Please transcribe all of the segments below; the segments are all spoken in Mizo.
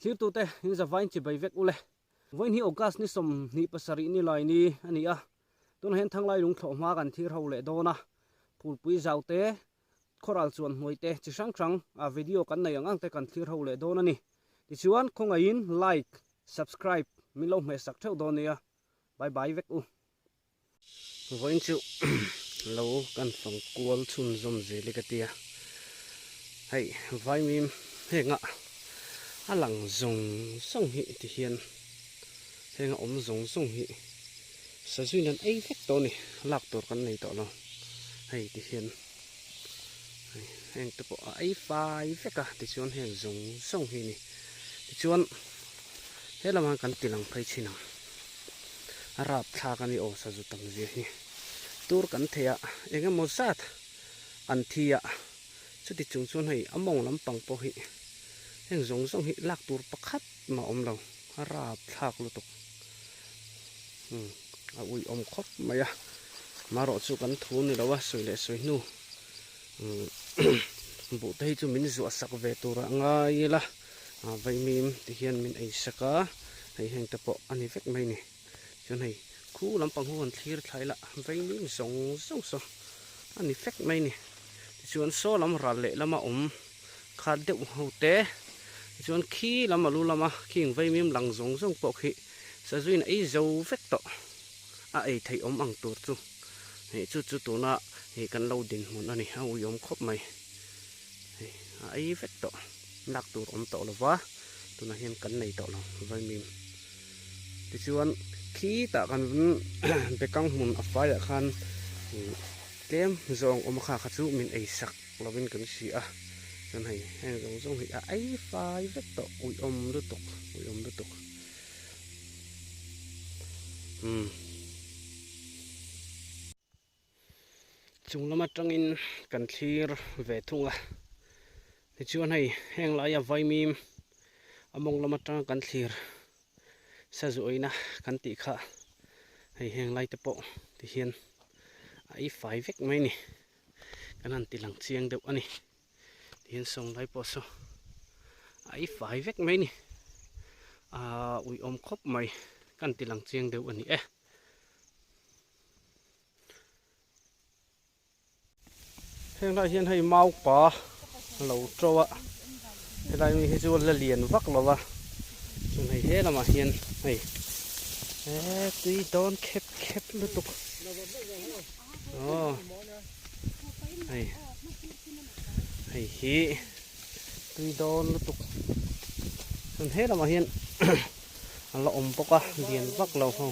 Thlirtute in zavain chibai vek ule. Vawiin hi August ni 27 ni lai ni a ni a. Tunah hian Thanglai lungthlawh hma kan thlir ho leh dawn a. Phulpui zau te, khawral chuan hnuai te chi hrang hrang a video kan nei ang ang te kan thlir ho leh dawn a ni. Tichuan khawngaihin like, subscribe min lo hmehsak theuh dawn nia. Bye bye vek u. Vawiin chu lo kan fang kual chhunzawm zel i ka tia. Hei vaimim henga a lang zawng zawng hi ti hian henga awm zawng zawng hi sazuin an ei vek tawh a ni lak tur kan nei tawh lo hei ti hian hei heng te pawh a ei fai vek a tichuan heng zawng zawng hi a ni tichuan he lamah kan ti lang phei thin ang. A rap thlak a ni aw sazu tam zia hi. Tur kan thei a, eng emaw zat an thi a, chuti chung chuan hei a mawng lampang pawh hi heng zawng zawng hi lak tur pakhat mah a awm lo, a rap thlak lutuk. Umm a uiawm khawp mai a, marawh chu kan thu ni lo a sawi leh sawi hnu umm buh te hi chu min zuah sak ve tur a ngai ila. Vaimim ti hian min ei sak a, hei heng te pawh a ni vek mai ni. Chuan hei khu lampang ho han thlir thlai lah vaimim zawng zawng saw a ni vek mai ni. Tichuan saw lam ral leh lama awm khat deuh ho te, tichuan khi lam a lu lama khing vaimim lang zawng zawng pawh khi sazuin a ei zo vek tawh a ei theih awm ang tur chu. Hei chu chu tuna hei kan lo dinhmun a ni, a uiawm khawp mai. Hei a ei vek tawh. Lak tur awm tawh lova tunah hian kan nei tawh lo vaimim tichuan khitah kan bekang hmun a faiah khan ih tlem zawng awm a kha kha chu min ei sak lovin kan hria a chuan hei heng zawng zawng hi a ei fai vek tawh uiawm lutuk uiawm lutuk umm. Chung lam atangin kan thlir ve thung a, tichuan hei heng laia vaimim a mawng lam atanga kan thlir sazuaina kan tih kha hei heng lai te pawh ti hian a ei fai vek mai a ni, kan han ti lang chiang deuh a ni, ti hian sawng lai pawh saw a ei fai vek mai a ni, aaa uiawm khawp mai kan ti lang chiang deuh a ni e. Heng lai hian hei maupa a lo to a, helai mi hi chu la lian vak lo va, chuan hei he lamah hian hei he tui dawn khep khep lutuk aw hei hei hi tui dawn lutuk chuan he lamah hian a la awm bawk a lian vak lo ho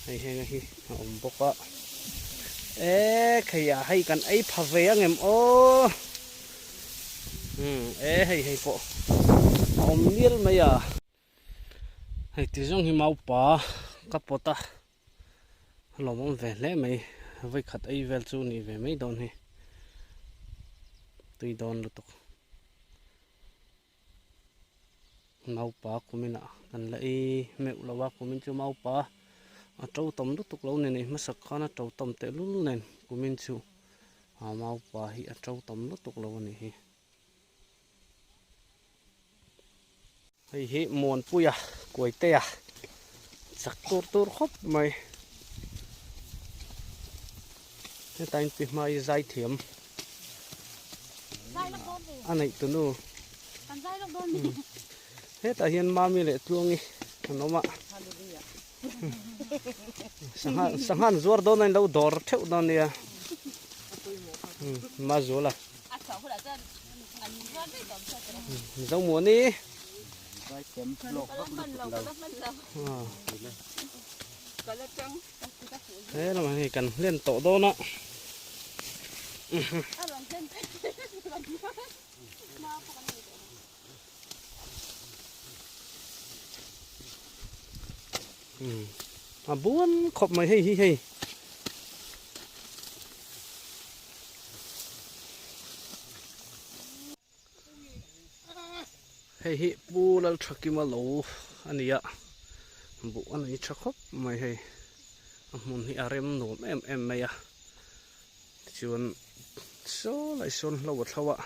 hei henga hi a awm bawk a e khei ah hei kan ei pha ve ang em aw um e hei hei pawh a awm mial mai a hei ti zawng hi maupa ka pawt a a lawmawm ve hle mai vawikhat ei vel chu nih ve mai dawn hi tui dawn lutuk. Maupa kuminah kan la ei meuh lo a, kumin chu maupa a to tam lutuk lo nen ei hmasak khan a to tam tehlul nen kumin chu maupa hi a to tam lutuk lo a nih hi. Hei hi Muanpuia Kuaitea chak tur tur khawp mai. Hetain pi hmai zai thiam a neih tu nu. Hetah hian Mami leh Tluangi an awm a. Sangha sangha an zuar dawn a in lo dawr theuh dawn nia. Mazuala. Zomuani. He lamah hei kan hlen tawh dawn a. A buan khawp mai hei hi hei. Hei hi Pu Lalthakima lo a ni a, buh a nei tha khawp mai hei, a hmun hi a rem nuam em em mai a, tichuan saw lai sawn hlo a thlo a,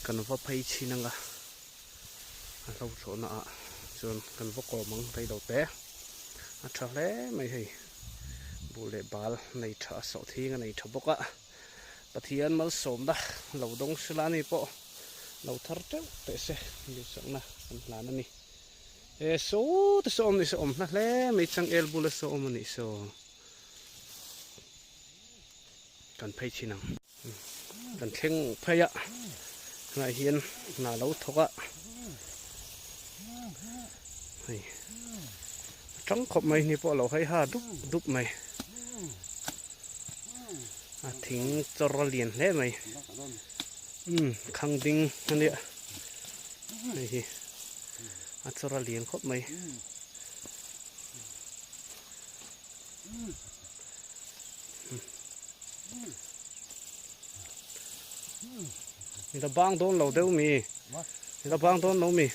kan va phei chhin ang a, A hlo thlawhna ah chuan kan va kawm ang rei lo te. A tha hle mai hei. Buh leh bal nei tha a sawh thing a nei tha bawk a. Pathian malsawmna lo dawng sila ani pawh lo thar teuh teh se duhsakna kan hlan a ni. E saw te saw awm ni saw awm hla hle mai changel bula saw awm a nih saw kan phei thin ang. Kan thleng phei a tunah hian hna lo thawk a hei a tang khawp mai ni pawh a lo hai ha dup dup mai a thing chawr a lian hle mai umm khang ding a nia hei hi a chawr a lian khawp mai. Mi la bang dawn lo deuh mi mi la bang dawn lo mi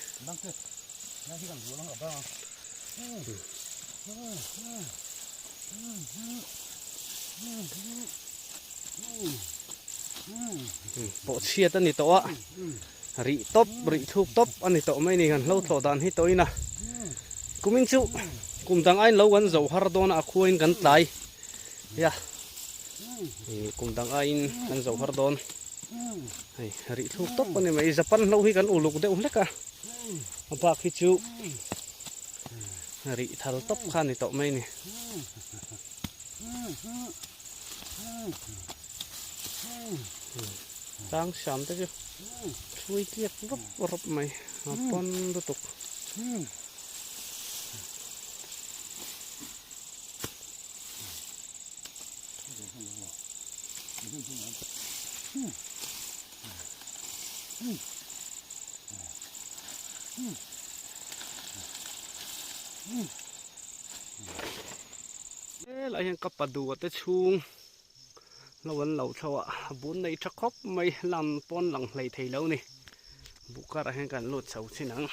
pawh chhiat a ni tawh a rih tawp rih thluk tawp a ni tawh mai ni kan hlo thlawh dan hi tawhin a kumin chu kum dang aiin lo kan zo har dawn a a khuain kan tlai ya ih kum dang aiin kan zo har dawn hei rih thluk tawp a ni mai Japan hlo hi kan uluk deuh hlek a a bak hi chu rih thal tawp kha a ni tawh mai ni. Tlang hram te chu thlui tliak rawp rawp mai a pawn lutuk. Helai hian ka pa duh te chhung lo an lo thlo a a bun nei tha khawp mai lam pawn lang hlei thei lo ni buh karah hian kan lut chho chin ang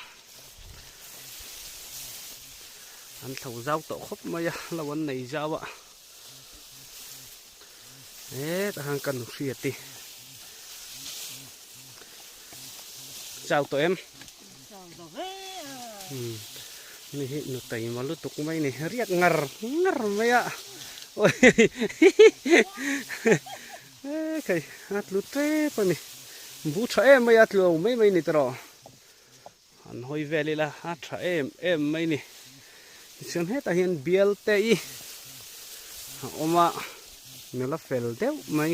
an thlo zau tawh khawp mai a lo an nei zau a hetah hian ka nu hriat i chau tawh em. Ni hi nu taima lutuk mai ni riak ngar ngar mai a khai a tlu tep a ni bu tha em mai a tlu lo mai mai ni tawh an hawi vel ila a tha em em mai ni tichuan hetah hian bial te i a awm a nula fel deuh mai.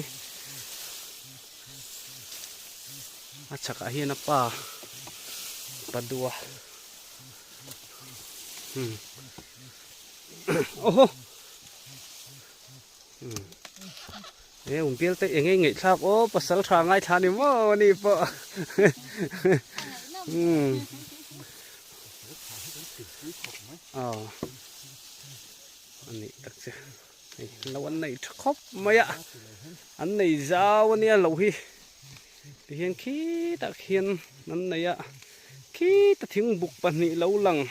A chhakah hian a pa pa duh a umm awhaw umm he um bial te eng nge ngaihthlak aw pasal tha ngaithla ni maw ani pawh umm aw a nih tak che. Hei lo an nei tha khawp mai a an nei zau ania lo hi tihian khitah khian an nei a khita thingbuk pahnih lo lang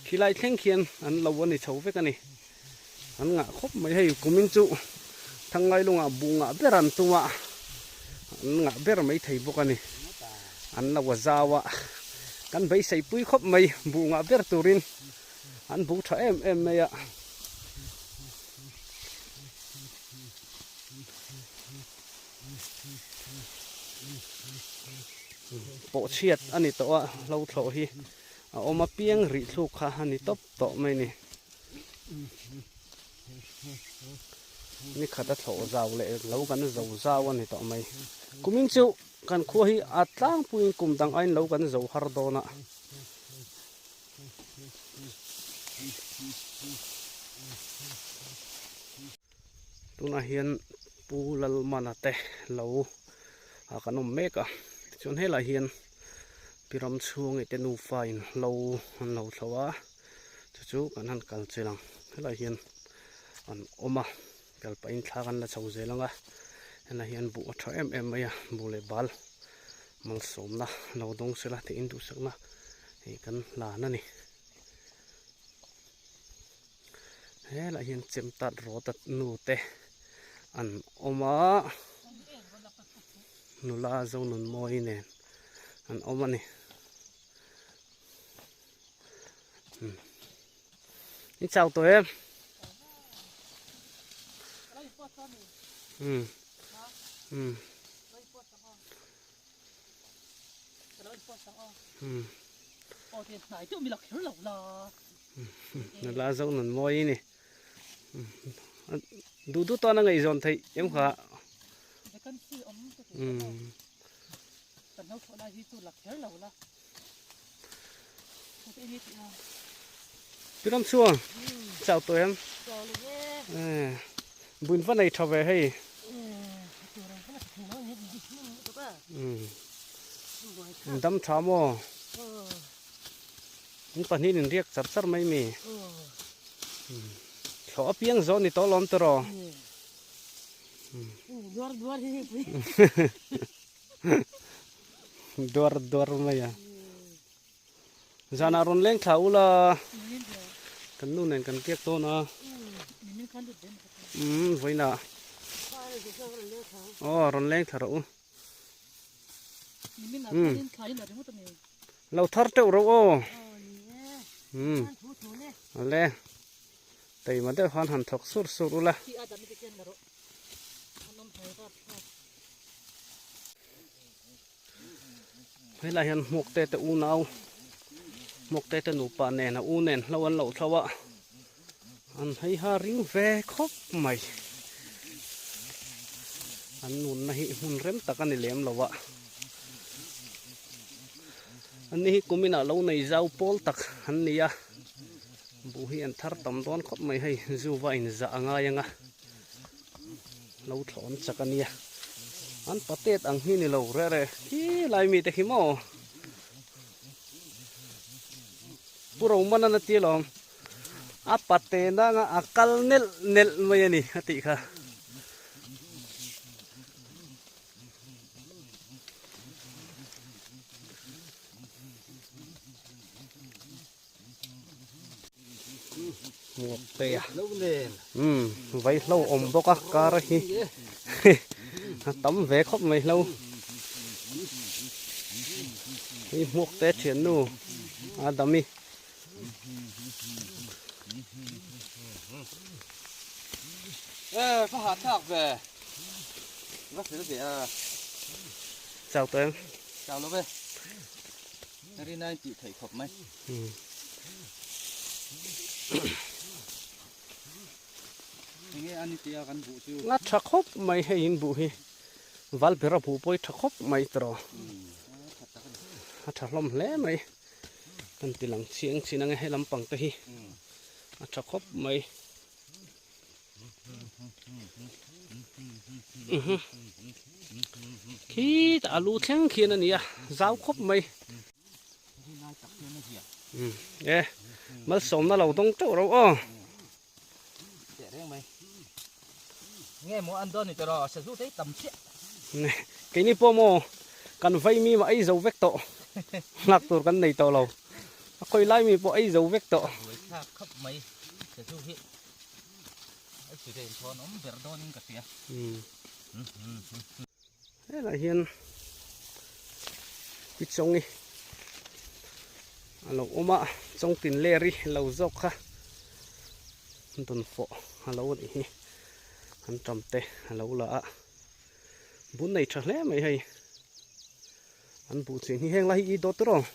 khilai thleng khian an lo a ni chho vek a ni an ngah khawp mai hei kumin chu Thangngailungah buh ngah ber an tum a an ngah ber mai thei bawk a ni an lo a zau a kan beisei pui khawp mai buh ngah ber turin. An bu tha em em mai a. Pawh chhiat a ni tawh a hlo thlawh hi a awm a piang rih thluk kha a ni tawp tawh mai ni. Ni khat a thlawh zau leh lo kan zo zau a ni tawh mai. Kumin chu kan khua hi a tlangpuiin kum dang aiin lo kan zo har dawn a. Tunah hian Pu Lalmana te lo ah kan awm mek a tichuan helaiah hian pi ram chhungi te nufa in hlo an lo thlo a chu chu kan han kal chilh ang helaiah hian an awm a kal pahin thla kan la chho zel ang a helaiah hian buh a tha em em mai a buh leh bal. Malsawmna lo dawng sela tih in duhsakna hei kan hlan a ni. Helaiah hian chemtat rawt nu te an awm a, nula Zonunmawii nen an awm a ni. I chau tawh em? Um. Um. Um. La zo nan mawi ni. Duh duh tan a ngaihzawn theih em kha. Um. Piram chuan chau tawh em? Buin va nei tha ve hei. Dam tha maw? In pahnih in riak char char mai mi. Thlawh apiang zawh ni tawh lawm tawh rawh. Duar duar mai a. Zanah rawn leng thla ula kan nu nen kan kiak dawn a. Umm vawiinah aw rawn leng thla rawh u. Umm lo thar teuh rawh aw. Umm awle taima deuh khan han thawk sur sur ula. Helai hian hmuak te te unau hmuak te te nupa nen a u nen hlo an lo thlo a an hei ha ring ve khawp mai an nunna hi hmun rem tak a ni lem lo a an ni hi kumin ah lo nei zau pawl tak an ni a buh hi an thar tam dawn khawp mai hei zu va inzah a ngai ang a. Lo thlawn chak a nia. An patet ang hi ni lo reh reh khi lai mite khi maw. Pu Roman an a ti alawm. A pate nanga a kal nelh nelh mai a ni a tih kha. Umm vaihlo awm bawk a kar hi a tam ve khawp mai hlo hei hmuak te thiannu a dami. Chau tawh em? Nga tha khawp mai hei in buh hi val ber a buh pawh hi tha khawp mai tawh a tha hlawm hle mai kan ti lang chiang chin ang e he lampang te hi a tha khawp mai. Khitah a lu thleng khian a ni a zau khawp mai. E malsawmna lo dawng teuh ro aw. Keini pawh maw kan vai mi mah ei zo vek tawh nghak tur kan nei tawh lo a khawi lai mi pawh ei zo vek tawh. Helai hian pi chawngi a lo awm a chawngtin ler hi lo zawk kha dawn fawh a lo nih hi an tam te a lo la a bun nei tha hle mai hei an buh chin hi heng lai hi i dawt rawh.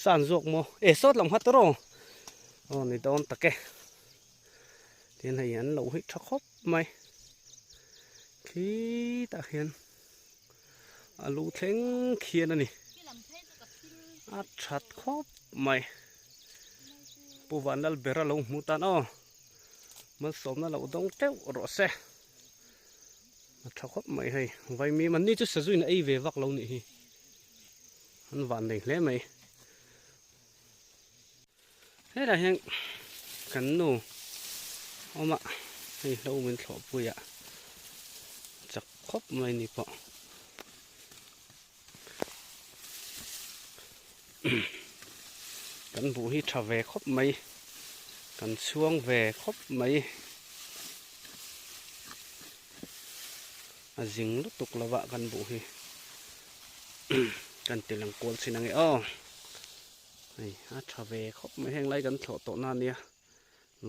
San zawk maw e sawt lam nghat rawh aw ni dawn tak e tin hei an lo hi tha khawp mai khitah khian a lu thleng khian a ni a that khawp mai Pu Vanlalbera lo hmu tan aw malsawmna lo dawng teuh rawh se a tha khawp mai hei vaimim an ni chu sazuin a ei ve vak lo nih hi. An van nei hle mai. Helai hian kan nu awm a hei hlo min thlawh pui a chak khawp mai ni pawh. Kan buh hi tha ve khawp mai kan chhuang ve khawp mai a zing lutuk lova kan buh hi. Kan ti lang kual chin ange aw. Hei a tha ve khawp mai heng lai kan thlawh tawh na ania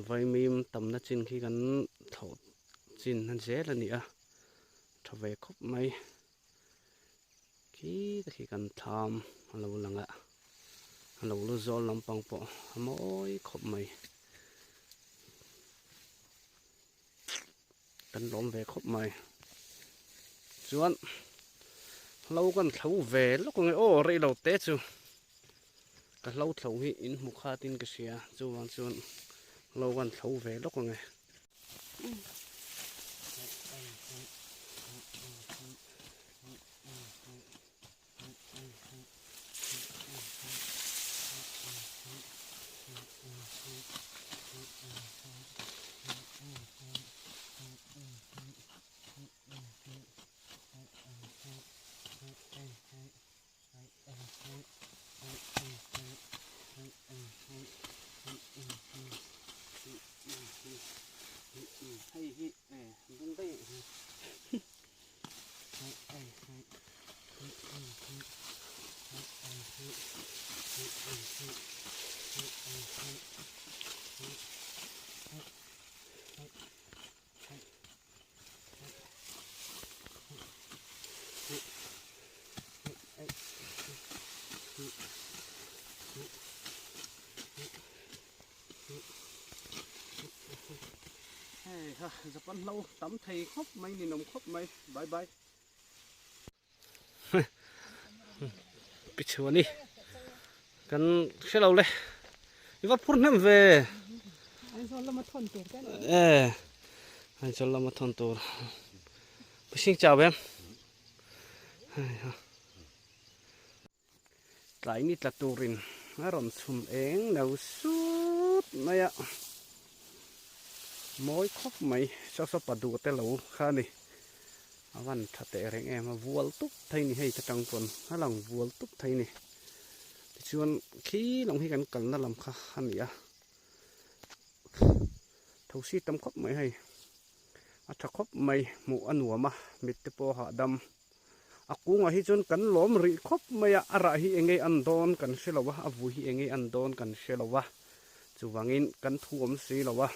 vaimim tamna chin khi kan thlawh chin a zel a ni a tha ve khawp mai khi te khi kan thlam a lo lang a a lo lu zawl lampang pawh a mawi khawp mai kan lawm ve khawp mai chuan hlo kan thlo ve lawk ang e aw rei lo te chu ka hlo thlo hi in hmu khat in ka hria chuvang chuan hlo kan thlo ve lawk ang e. Hei hi bung daih Hei ha Japan hlo tam thei khawp mai ninawm khawp mai bye bye. Pichhuani kan hre lo le i va phur hnem ve Aizawl lama thawn tur te ani e Aizawl lama thawn tur mihring chau em hei ha Tlai ni tla turin a rawn chhum eng lo sut mai a, mawi khawp mai saw saw pa duh te lo kha a ni, a van tha teh reng em a, vual tup thei ni hei te tang pawn a lang vual tup thei ni, tichuan khi lawng hi kan kalna lam kha a ni a, thosi tam khawp mai hei a tha khawp mai hmuh a nuam a mit te pawh a hahdam. A kungah hi chuan kan lawm rih khawp mai a, a rah hi eng nge an dawn kan hre lo a, a vui hi eng nge an dawn kan hre lo a, chuvangin kan thu awm si lo a,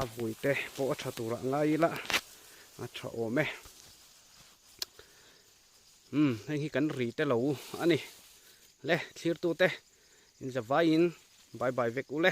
a vui te pawh a tha turah ngai ila a tha awm e. Umm heng hi kan ri te lo a ni. Le thlirtute inzavaiin bye bye vek u le.